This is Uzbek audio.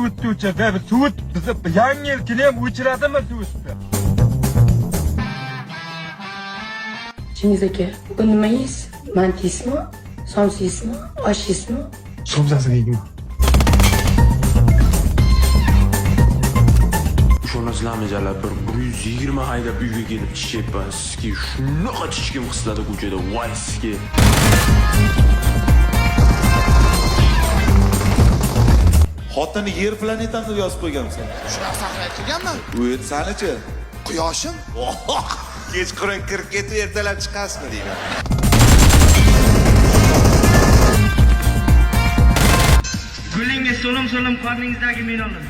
Suvutni o'chirdi. Suvut bizni yangi yil kuni ham o'chiradimi suvutni? Chingiz aka, bugun nima yeysiz? Manti yeysizmi? Somsa yeysizmi? Osh yeysizmi? Somsasini yeyman. Ishonasizlarmi, jalab, bir 120 haydab uyga kelib tichyapman sizga, shunaqa tichkim qisiladi ko'chada, voy sizga. Xotini Yer planetasi deb yozib qo'yganmisan. Shunaqa sahna qilganman. U sanichi? Quyoshim. Kechqurun kirib ketib, ertalab chiqasizmi deyman. Gulingiz so'lim so'lim, qorningizdagi men olim.